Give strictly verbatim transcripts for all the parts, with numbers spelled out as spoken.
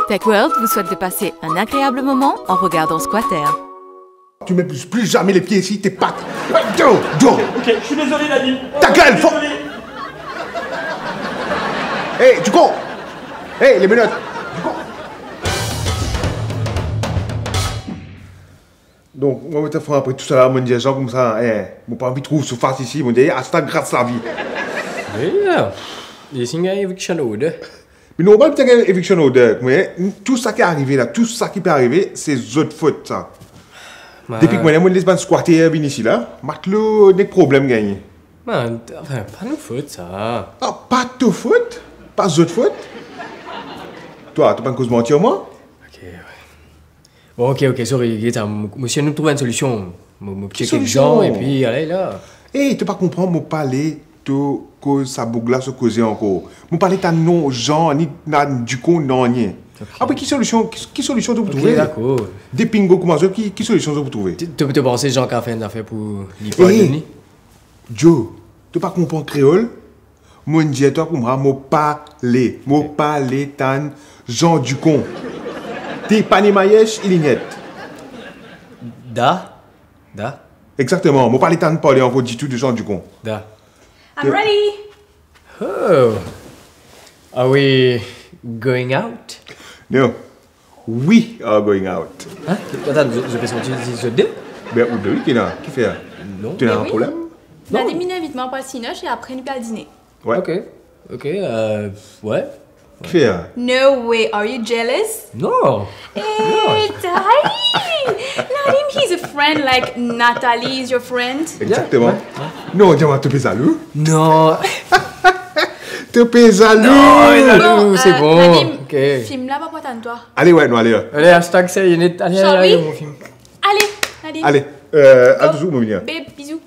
Tech World vous souhaite de passer un agréable moment en regardant Squatter. Tu mets plus, plus jamais les pieds ici, tes pattes. Joe, Joe. Ok, je suis désolé, Nadim. Ta gueule, fo- Désolé. Hey, Ducon. Hey, les menottes. Ducon. Donk, mwa, mo ti fran apre tou sa la, mo dir Jean koumsa, eh, mo pa anvi trouv so fas isi, mo dir, eh, asta gras lavi. Wi, li signe eviction order. Me normal, ti gagn eviction order, me tou sa ki arive la, tou sa ki pe arive, se zot fot sa. Ma- Depi ki mo les bann squatter vinn isi la, matlo nek problem gagne. Man, anfin, pa nou fot sa. Ah, pa to fot? Pa zot fot? Twa, to pa'nn koz manti ar mwa? Ok, wi. Bon, ok, ok, sorry, get sa, mo, mo esi trouv enn solision. Mo, mo ki check solision? Jean, epi, ale la. Ey, to pa konpran, mo pa le to koz sa boug la so koze ankor. Mo pa le tann non Jean, ni tann Ducon, nanye. Ok. Apre, ki solision, ki, ki solision to pou trouve? Ok, dakor. De pingo kouma zot, ki, ki solision to pou trouve? To, to, to panse Jean kav fer enn zafer pou li pardonn li? Joe, to pa konpran kreol? Mo'nn dir twa kouma mo pa le, mo pa le tann Jean Ducon. Ti pa ni mayes, i lignet. Da? Da? Exakteman, mo pa le tann parle ankor ditou de Jean Ducon. Da. I'm ready. Oh. Are we going out? No. We are going out. Hein? Atann, zot, zot pe sorti zis zot de? Ben, ou de wi, ki ena, ki fer? Non. To ena problem? Non. Nadim inn invit mwa pou al Cinoche e apre nou pe al dine. Wi. Ok, ok, euh, wi. Ki fer? No way, are you jealous? Non. Hey, Daddy! Nadim, he's a friend like Nathalie is your friend. Exactement. Yeah, wi, wi. Non, dir mwa, to pe zalou? Non. To pe zalou. Non, zalou, c'est bon. Nadim, ok. Fim la pa pou atann twa. Ale, wi, nou ale. Ale, hashtag say you need, ale, ale, ale, mon fim. Shall we? Ale, Nadim. Ale, euh, al touzour, mo vini. Babe, bizou.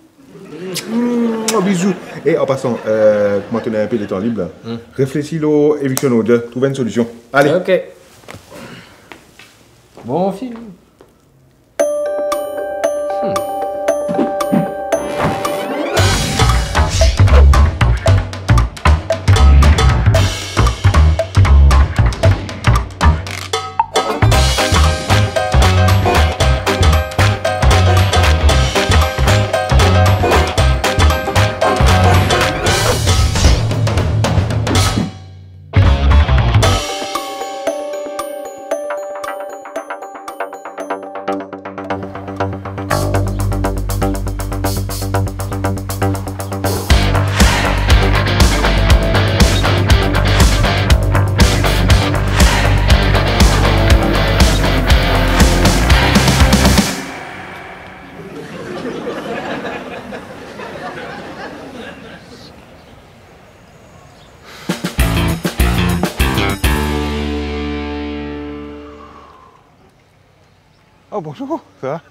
Mm, bizou. E an pasan, euh, kouma to ena enpe letan lib la, reflesi lor eviction order, trouv enn solision. Ale. Ok. Bon fim. Oh, bonjour, ça va?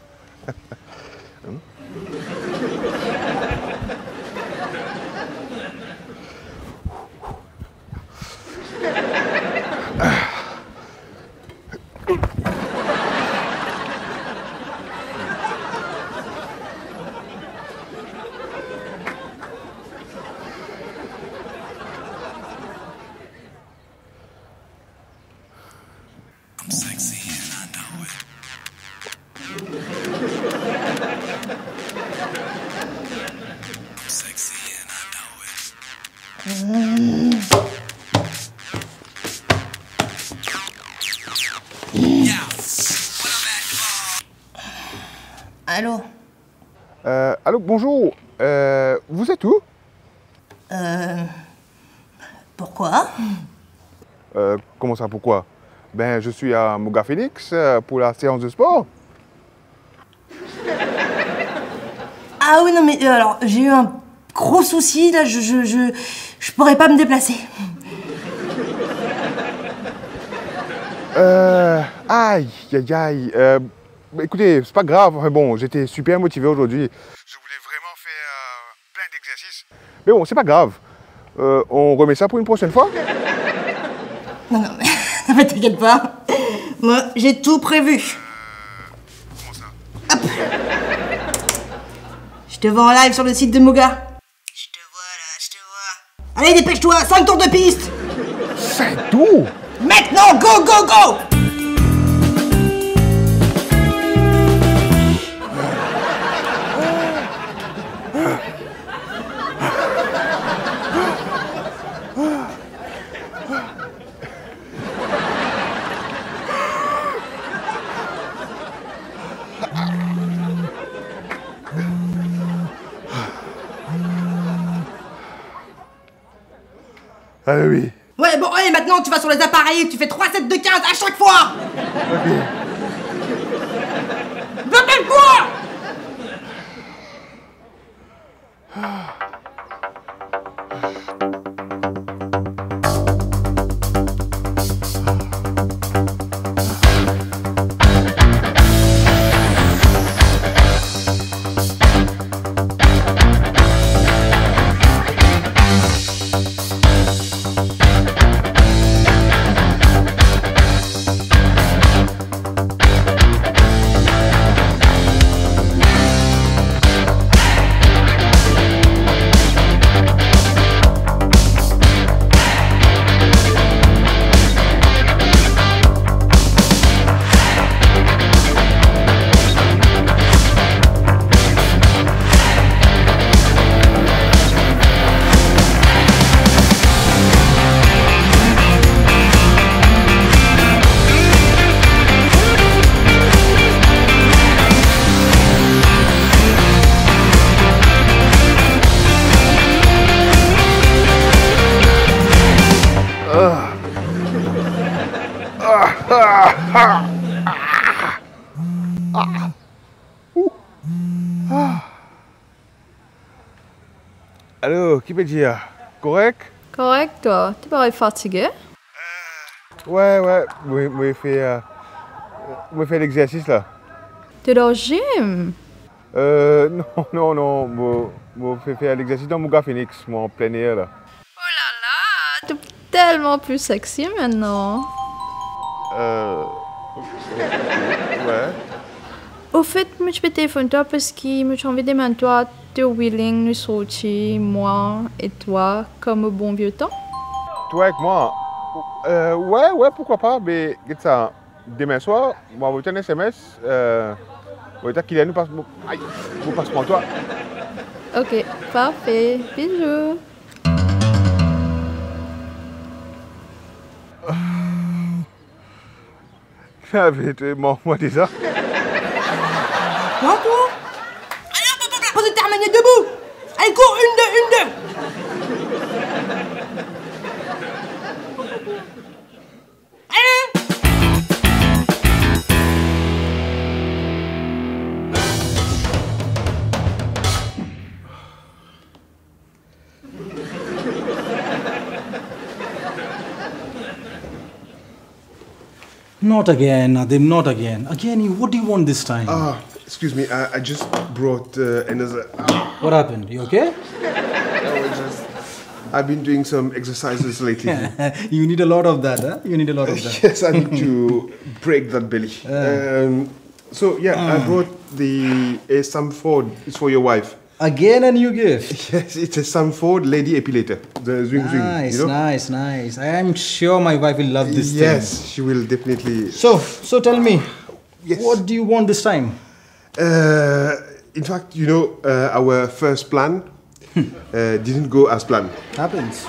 I'm sexy and I know it. I'm sexy and I know it. Allô ? Euh, allô, bonjour. Euh, vous êtes où ? Euh, pourquoi ? Euh, comment ça, pourquoi ? Ben, je suis à Moga Phoenix, euh, pour la séance de sport. Ah oui, non, mais, euh, alors, j'ai eu un gros souci, là, je, je, je, je pourrais pas me déplacer. Euh, aïe, aïe, aïe, euh, Bah, écoutez, c'est pas grave. Enfin bon, j'étais super motivé aujourd'hui. Je voulais vraiment faire, euh, plein d'exercices. Mais bon, c'est pas grave. Euh, on remet ça pour une prochaine fois ? Non, non, mais, non, mais t'inquiète pas. Moi, j'ai tout prévu. Euh, comment ça ? Hop. Je te vois en live sur le site de Moga. Je te vois là, je te vois. Allez, dépêche-toi, cinq tours de piste. Cinq tours ? Maintenant, go, go, go! Ah oui. Ouais, bon, et maintenant tu vas sur les appareils, tu fais trois sets de quinze à chaque fois. Ok. Rappelle-toi. Alo, ki pe dir? Korek? Korek, twa? To parey fatige. Wi, wi, mo, mo fer, mo fer lexersis la. To dan gym? Euh, non, non, non, mo, mo fer, fer lexersis dan Mouga Phoenix, mo an plein air la. Oh la la, to telman pli sexy aster. Euh, wi. Ofet, mo ti pe telefonn twa parski mo ti anvi demann twa, to willing nou sorti, mwa e twa, kom au bon vieux temps? Twa ek mwa? Euh, wi, wi, pourquoi pas, me get sa, demin swar, mo avoy twa enn S M S, euh, mo dir twa kiler nou pas, mo, ay, mo pas pran twa. Ok, parfe, bizou. Ave, to mank mwa deza. Quoi, toi? Allez, hop, hop, hop, la pause intermédiaire debout. Allez, cours, une, deux, une, deux. Allez. Not again, Nadim, not again. Again, you, what do you want this time? Ah, excuse me, I, I just brought, uh, another, ah. What happened? You okay? No, I just, I've been doing some exercises lately. You need a lot of that, huh? You need a lot of that. Yes, I need to break that belly. Ah. Um, so, yeah, I brought the, uh, Sam Ford. It's for your wife. Again, a new gift. Yes, it's a Sam Ford lady epilator. The zwing zwing, you know? Nice, nice, nice. I am sure my wife will love this thing. Yes, she will definitely. So, so tell me, yes, what do you want this time? Uh, in fact, you know, uh, our first plan, uh, didn't go as planned. Happens.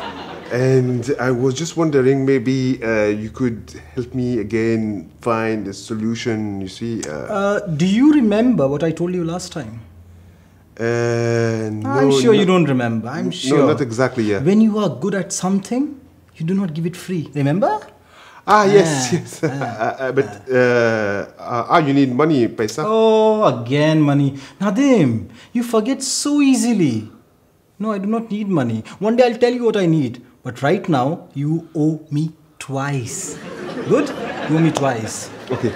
And I was just wondering, maybe, uh, you could help me again find a solution, you see, uh. Uh, do you remember what I told you last time? Uh, no, I'm sure you don't remember. I'm sure. No, not exactly, yeah. When you are good at something, you do not give it free. Remember? Ah, yes, yes. Ah, ah, but, uh, ah, you need money, paisa. Oh, again money. Nadim, you forget so easily. No, I do not need money. One day I'll tell you what I need. But right now, you owe me twice. Good? You owe me twice. Okay.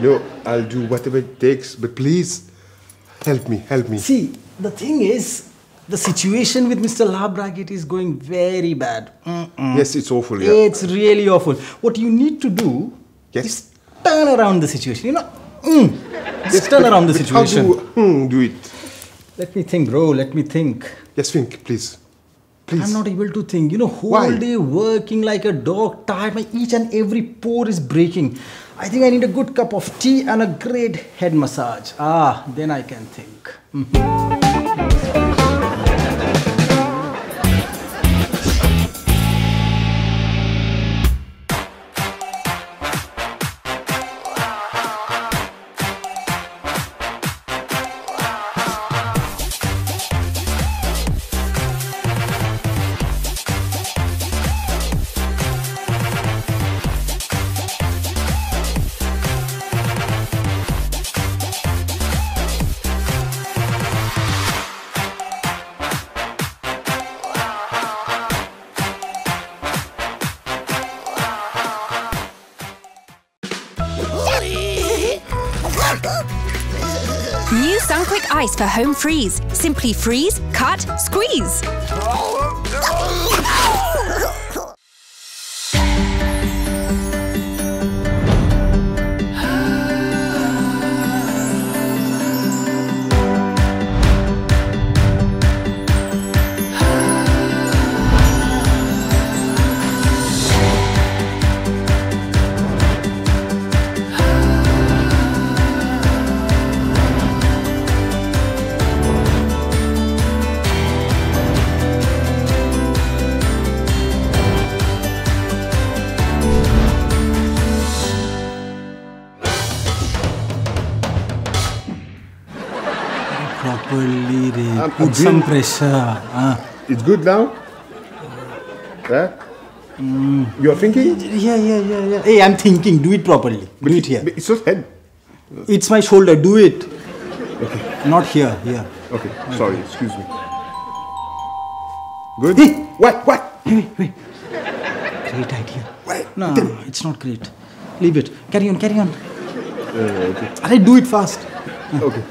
You know, I'll do whatever it takes, but please, help me, help me. See, the thing is, the situation with Mister Labrador is going very bad. Mm-mm. Yes, it's awful, yeah. It's really awful. What you need to do, yes, is turn around the situation, you know? Mm. Just turn around the situation. Yes, but, but how do, hmm, do it? Let me think, bro. Let me think. Yes, think, please. Please. I'm not able to think. You know, whole Why? day working like a dog, tired. My each and every pore is breaking. I think I need a good cup of tea and a great head massage. Ah, then I can think. New Sunquick Ice for home freeze. Simply freeze, cut, squeeze. Properly, re. I'm, I'm Put some doing pressure. Ah. It's good now? Huh? Mm. You're thinking? Yeah, yeah, yeah, yeah. Hey, I'm thinking. Do it properly. Do But it here. But it's not head. It's my shoulder. Do it. Okay. Not here. Here. Okay. Sorry. Excuse me. Good. Hey! What? What? Hey, hey, hey. Great idea. Wait. No, tell me. It's not great. Leave it. Carry on, carry on. Uh, okay. Arey, do it fast. Okay.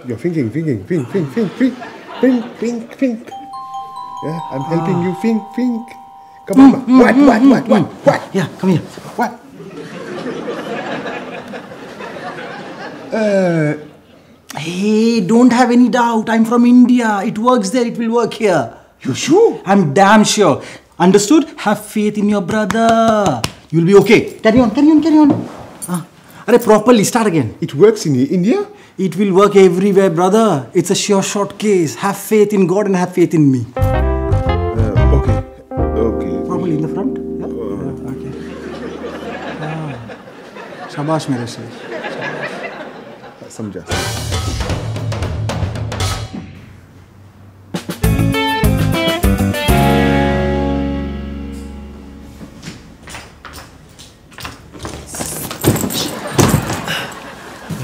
You're thinking, thinking, think, think, think, think, think, think, think. Yeah, I'm helping Ah. you think, think. Come on, Mm, mm, what, mm, what, mm, what, what, mm. what? Yeah, come here. What? Uh, Hey, don't have any doubt. I'm from India. It works there, it will work here. You sure? I'm damn sure. Understood? Have faith in your brother. You'll be okay. Carry on, carry on, carry on. Ah. Arey, properly, start again. It works in India? It will work everywhere, brother. It's a sure shot case. Have faith in God and have faith in me. Uh, okay. Okay. Properly in the front. Yeah? Uh. Yeah, okay. Ah. शाबाश मेरे शेर. समझा।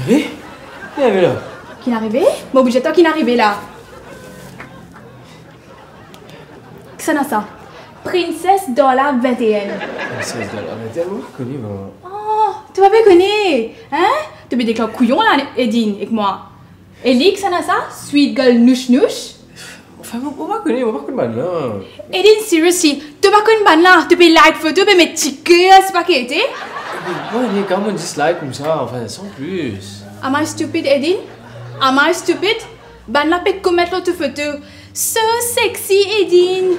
Abe, ki arive la? Ki arive? Mo oubli twa ki arive la. Kisannla sa? Princess Dollar vingt et un. Princess Dollar vingt et un, mo pa kone, mo. Oh, to pa pe kone, hein? To pe deklar kouyon la, Edine, ek mwa. E li, kisannla sa? Sweet girl nouch nouch. Anfin, mo, mo pa kone, mo pa konn bannla. Edine, seriously, to pa konn bannla? To pe like foto, pe met tiker, se pa ki ete? Bon, ane, come on, just like koumsa, anfin, san plis. Am I stupid, Edine? Am I stupid? Bannla pe comment lor to foto. So sexy, Edine.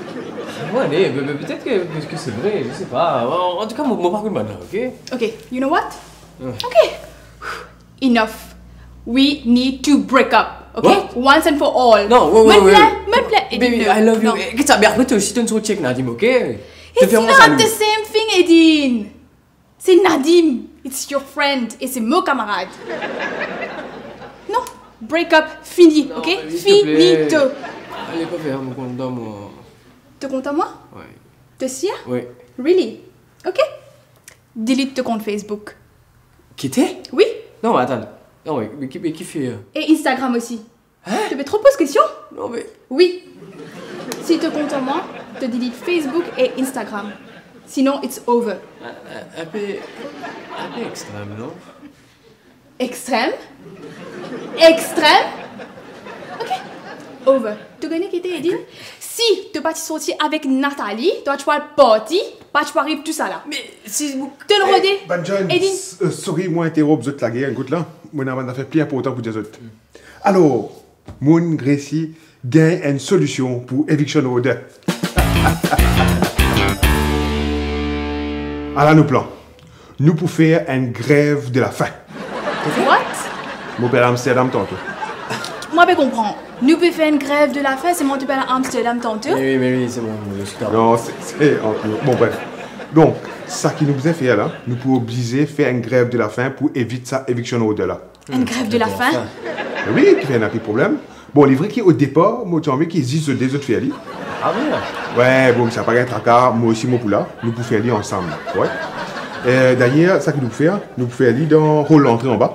Bon, ane, pe-, pe-, petet ke, ke, ke se vre, je sais pas. An, an tou ka, mo, mo pa konn bannla, ok? Ok, you know what? Ouais. Ok. Enough. We need to break up, ok? What? Once and for all. Non, wait, wait, wait. Mo plin, mo plin, Edine, no. Baby, I love you. Non. Eh, get sa, be apre to, si to ena check Nadim, ok? It's not the same thing, Edine. Se Nadim, it's your friend, e se mo kamarad. Non, break up, fini, ok? Non, baby, s'il te plaît. Finito. Ale, pa fer, mo kontan, mwa. To kontan, mwa? Wi. To sir? Wi. Really? Ok. Delete to kont Facebook. Kite? Wi. Non, atann. Non, wi, me ki, me ki fer? E Instagram osi. Hein? To pe tro poz kestion? Non, me... Wi. Si to kontan mwa, to delete Facebook e Instagram. Sinon, it's over. In, in, inpe, inpe extrem, non? Extrem? Extrem? Ok. Over. To kone kite, Edine? Si to pa ti sorti avek Nathalie, to pa ti al party, pa ti ariv tousala. Me si... To rode, Edine. Eh, bann zanfan, s-, euh, sorry, mo interronp zot lager, enn kout la. Mo ena bann zafer pli inportan pou dir zot. Alor, Mo'nn resi gagn enn solision pou eviction order. Ala nou plan. Nou pou fer enn grev de lafin. What? Mo pe al Amsterdam tanto. Mo pa konpran. Nou pe fer enn grev de lafin, selman to pe al Amsterdam tanto? Mary, Mary, c'est bon, je suis d'accord. Non, se, se ant nou. Bon, bref. Donk, seki nou bizin fer la, nou pou oblize fer enn grev de lafin pou evit sa eviction order la. Enn grev de lafin? Be wi, kifer ena ki problem. Bon, li vre ki o depar, mo ti anvi ki zis zot de zot fer li. Ah bon? Wi, bon, sa pa gagn traka, mo osi mo pou la, nou pou fer li ansam, wi. Eh, dayer, seki nou pou fer, nou pou fer li dan hall lantre anba.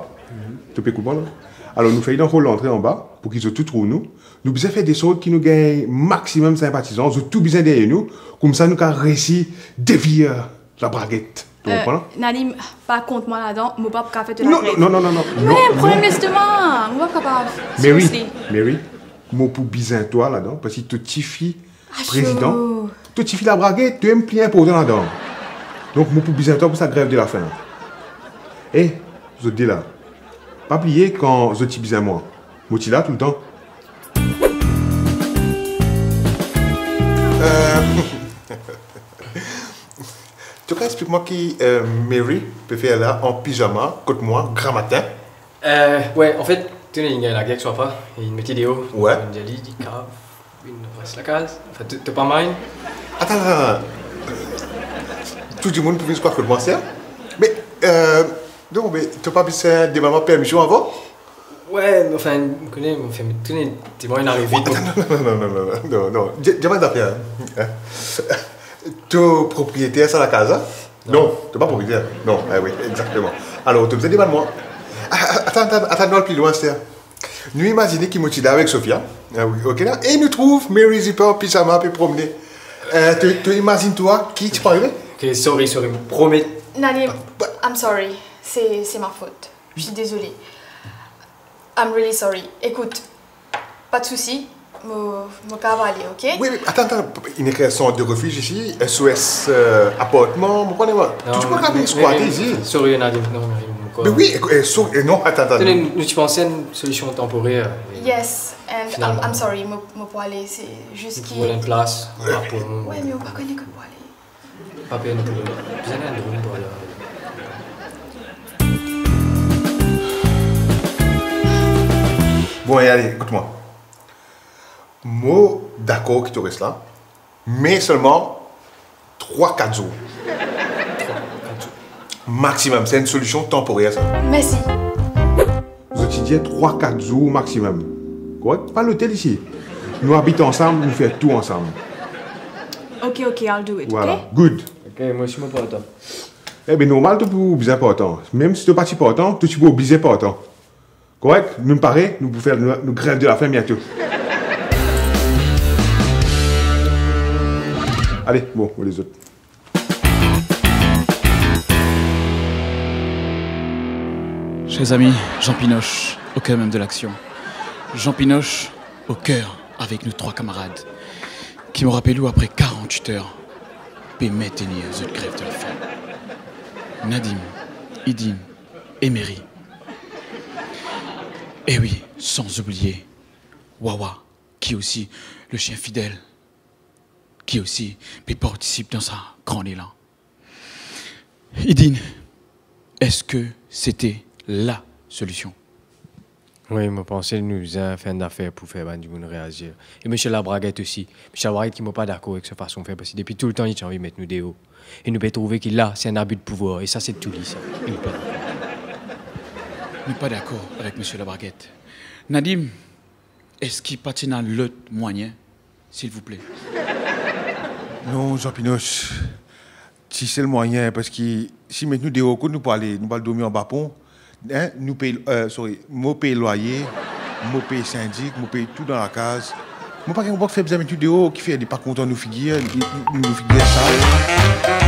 To pe konpran la? Alor, nou fer li dan hall lantre anba, pou ki zot tou trouv nou. Nou bizin fer de sort ki nou gagn maximum sinpatizan, zot tou bizin deryer nou, koumsa nou kav resi devir labraget. To konpran? Euh, Nadim, pa kont mwa ladan, mo pa kapav fer to lagrav. Non, non, non, non, non. Wi, non, problem lestoma, mo pa kapav. Mary, seriously. Mary, mo pou bizin twa ladan, parski to tifi prezidan, to tifi labraget, to mem pli inportan ladan. Donk, mo pou bizin twa pou sa grev de lafin la. Eh, zot de la, pa bliye kan zot ti bizin mwa, mo ti la toultan. Euh, To kav explik mwa ki, euh, Mary pe fer la an pizama kot mwa gramatin? Euh, wi, anfet, to'nn gagn lager ek so papa, inn met li deor. Wi. Inn dir li, li kav vinn res lakaz. Anfin, to, to pa mind? Atann, atann, atann. Tou dimoun pou vinn swaf kot mwa, ser? Me, euh, non, me to pa bizin demann mwa permision avan? Wi, anfin, mo kone, anfin, to'nn, to'nn arive. Atann, non, non, non. Dir, dir mwa enn zafer, hein. To propriyeter sa lakaz la? Non. Non, to pa propriyeter. Non, eh wi, exakteman. Alor, to bizin demann mwa. Ah, ah, atann, atann, atann, nou al pli lwin, ser. Nou imazine ki mo ti la avek Sofia. Ah wi, ok la. E nou trouv Mary Zipper an pizama pe promne. Eh, to, to imazinn twa ki ti pou arive? Ok, sorry, sorry, promet. Nadim, I'm sorry. C'est, c'est ma faute. Je suis désolée. I'm really sorry. Écoute, pas de souci. Mo, mo kav ale, ok? Wi, wi, atann, atann. Ena enn sant de refiz isi, S O S, euh, apartman, mo kone mwa. Non, tou dimoun kav vinn skwate isi. Sorry, Nadim, non, Nadim, mo krwar. Me wi, eh, eh, so, eh, non, atann, atann. Tene, nou ti panse enn solision tanporer, e... Yes, and I'm, finalman, I'm sorry, mo, mo pou ale, se zis ki... Mo pou al enn plas, apre mo... Wi, me mo pa kone kot pou ale. Pa per, nou pou bizin enn drom pou ale. Bon, e ale, ekout mwa. Mo dakor ki to res la, me selman trwa, kat zour. Trwa, kat zour. Maximum, se enn solision tanporer sa. Mersi. Zot ti dir trwa, kat zour maximum. Korek? Pa lotel isi. Nou abit ansam, nou fer tou ansam. Ok, ok, I'll do it, ok? Vwala. Good. Ok, mwa osi mo partan. Ebe, normal, to pou bizin partan. Mem si to pa ti partan, to ti pou oblize partan. Korek? Nou pare, nou pou fer nou, nou grev de lafin biento. Ale, bon, lezot. Chers amis, Jean Pinoche, au cœur même de l'action. Jean Pinoche, au cœur, avec nos trois camarades, ki, mo rapel ou, apre quarante-huit heures, pe mentenir zot grev de lafin. Nadim, Idine, Emery. E wi, sans oublier Wawa, ki osi le chien fidèle, ki osi pe partisip dan sa gran elan. Idine, est-ce que c'était la solution? Wi, mo panse nou bizin fer enn zafer pou fer bann dimoun reazir. E misie Labraget osi. Misie Labraget ki mo pa dakor ek so fason fer, parski depi toultan li ti anvi met nou deor. E nou pe trouve ki la, se enn abi de pouvwar. E sa, se tou li, sa. E mo pa dakor. Nou pa dakor avek misie Labraget. Nadim, eski pa ti ena lot mwayin, silvouple? Non, Jean Pinoche. Ti sel mwayin, parski si met nou deor, kot nou pou ale? Nou pou al dormi anba pon? Hein? Nou pey, euh, sorry, mo pey lwaye, mo pey sindik, mo pey tou dan lakaz. Mo pa gagn, mo pa fer bizin met nou deor, kifer li pa kontan nou figir, nou, nou, nou figir sal.